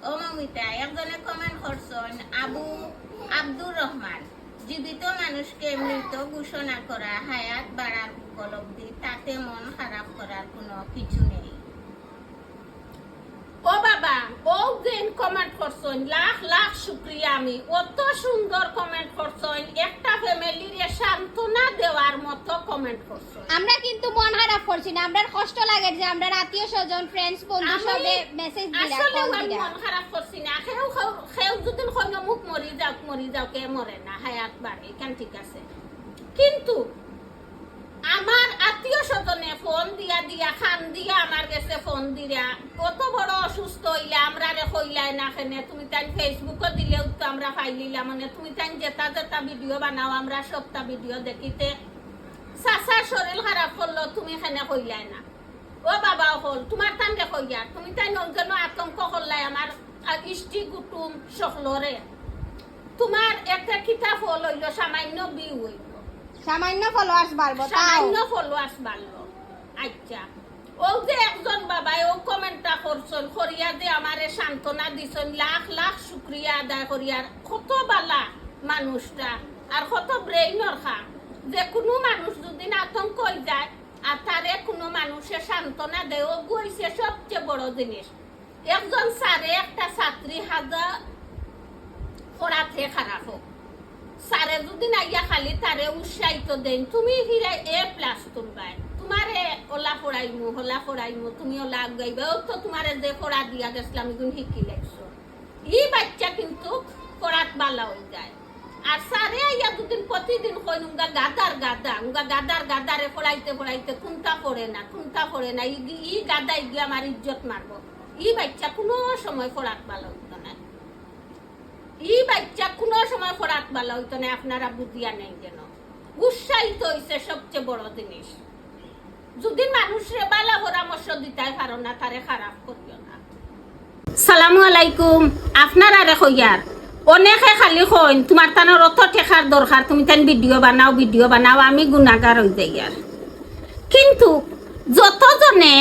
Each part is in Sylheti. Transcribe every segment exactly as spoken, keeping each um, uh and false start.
ও মমিতা, একজনে কমেন্ট করছইন, আবু আব্দুর রহমান, জীবিত মানুষকে মৃত ঘোষণা করা, হায়াত বাড়ার উপলব্ধি, তাতে মন খারাপ করার কোনো কিছু নেই। ও বাবা, ও যেন কমেন্ট করছইন, লাখ লাখ শুক্রিয়া। আমি অত সুন্দর কমেন্ট করছইন, একটা ফ্যামিলিরে সান্ত্বনা দেওয়ার মতো কমেন্ট করছইন। আমরা কিন্তু মন খারাপ করছি না, আমরার কষ্ট লাগে যে আমরার আত্মীয় স্বজন, ফ্রেন্ডস, বন্ধু আমি সবে মেসেজ দিরা, আসলে কল আমি দিরা। মন খারাপ করছি না। কেউ, কেউ, কেউ যদি কইন অমুক মরি যাউক, মরি যাউক, এ মরে না, হায়াত বাড়ে, ইখান ঠিক আছে। কিন্তু আমার আত্মীয় স্বজনে ফোন দিয়া দিয়া, কান্দিয়া আমার গেছে ফোন দিরা, কত বড় অসুস্থ অইলা, আমরারে কইলায় না কেনে, তুমি তাইন Facebook-ও দিলেও তো আমরা পাইলিলাম, মানে তুমি তাইন যেটা যেটা ভিডিও বানাও, আমরা সবটা ভিডিও দেখিতে চাচার শরীর খারাপ করলো, তুমি কেনে কইলায় না। ও বাবা অকল, তুমার তানরে কইয়ার, তুমি তাইন অউ যেন আতঙ্ক করলায় আমার, আর ইষ্টি কুটুম সকলরে। তুমার এতে কিতা ফল অইলো? সামান্য ভিউ অইলো, সামান্য ফলোয়ার্স বাড়বো, তাও। সামান্য ফলোয়ার্স বাড়লো। আচ্ছা, অউ যে একজন বাবায় অউ কমেন্টটা করছইন, করিয়া যে আমারে সান্ত্বনা দিছইন, লাখ লাখ শুক্রিয়া আদায় করিয়ার। কত বালা মানুষটা, আর কত ব্রেইনর কাম। যে কুনু মানুষ যদি আতঙ্ক অইযায়, আর তারে কুনু মানুষে সান্ত্বনা দেয়, অগু অইছে সবচেয়ে বড় জিনিস। একজন স্যারে একটা ছাত্রী হাজা পড়াতে খারাপ অউক, স্যারে যদি নাইয়া খালি তারে উৎসাহিত দেইন, তুমি হিরে এ প্লাস তুলবায়, তুমারে অলা পড়াইমু, হলা পড়াইমু, তুমি অলা আগাইবায়, অউ তো তুমারে যে পড়া দিয়া গেছলাম, ইগুন হিকি লেখছো। ই বাইচ্চা কিন্তু পড়াত বালা অইযায়। আর স্যারে আইয়া দুদিন প্রতিদিন কইন, "উঙ্গা গাধার গাধা, উঙ্গা গাধার গাধারে পড়াইতে পড়াইতে কুনটা পড়ে না, কুনটা পড়ে না, ই, ই গাধায় গিয়া আমার ইজ্জত মারবো।" ই বাইচ্চা কুনু সময় পড়াত বালা অইতো নায়। ই বাইচ্চা কুনু সময় পড়াত বালা অইতো নায়, আপনারা বুঝিয়া নেইন যেন। উৎসাহিত অইছে সবচেয়ে বড় জিনিস। যদি মানুষরে বালা পরামর্শ দিতায় পারো না, তারে খারাপ করিও না। সালামু আলাইকুম। আপনারারে কইয়ার, অনেকে খালি কইন, "তুমার তানর অত টেকার দরকার, তুমি তাইন ভিডিও বানাও, ভিডিও বানাও, আমি গুনাগার অইযাইয়ার।" কিন্তু যত জনে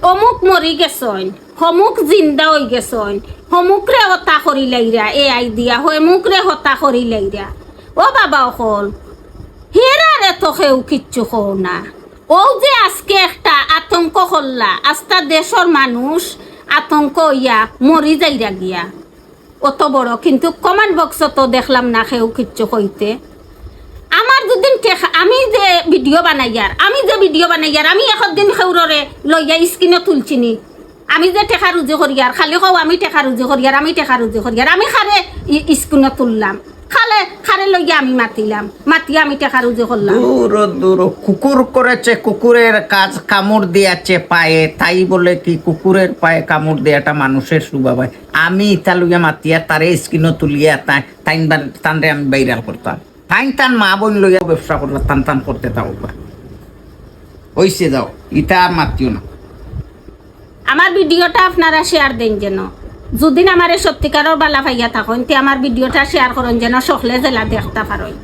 অমুক মরি গেছইন, হমুক জিন্দা অইগেছইন, হমুকরে হতা করিলাইরা, এআই দিয়া, হমুকরে হতা করিলাইরা। ও বাবা অকল, হেরারে তো কেউ কিচ্ছু কও না। অউ যে আজকে একটা আতঙ্ক করলা, আস্তা দেশর মানুষ আতঙ্ক অইয়া মরি যাইরা গিয়া, অত বড়, কিন্তু কমেন্ট বক্সো তো দেখলাম না কেউ কিচ্ছু কইতে। আমার দুদিন টেকা, আমি যে ভিডিও বানাইয়ার, আমি যে ভিডিও বানাইয়ার, আমি একদিন কেউররে লইয়া স্ক্রিনো তুলছি নি। আমি যে টেকা রুজি করিয়ার, খালি কও আমি টেকা রুজি করিয়ার, আমি টেকা রুজি করিয়ার, আমি কারে ই-, স্ক্রিনো তুললাম, কারে, কারে লইয়া আমি মাতিলাম, মাতিয়া আমি টেকা রুজি করলাম। দূর, দূর, কুকুর করেছে কুকুরের কাজ, কামড় দিয়াছে পায়ে, তাই বলে কি কুকুরের পায়ে কামড় দেয়াটা মানুষের স্বভাব অয়? আমি ইতা লইয়া মাতিয়া তারে স্ক্রিনো তুলিয়া তাই, তাইন বার-, তানরে আমি ভাইরাল করতাম। তাইন তান মা বইন লইয়া ব্যবসা করলা, তান তান করতে থাকউক। অইছে, যাও, ইতা আর মাতিও না। আমার ভিডিওটা আপনারা শেয়ার দেইন যেন। যুদিন আমারে সত্যিকারর বালা পাইয়া থাকইন, তে আমার ভিডিওটা শেয়ার করইন যেন সকলে যেলা দেখতা পারইন।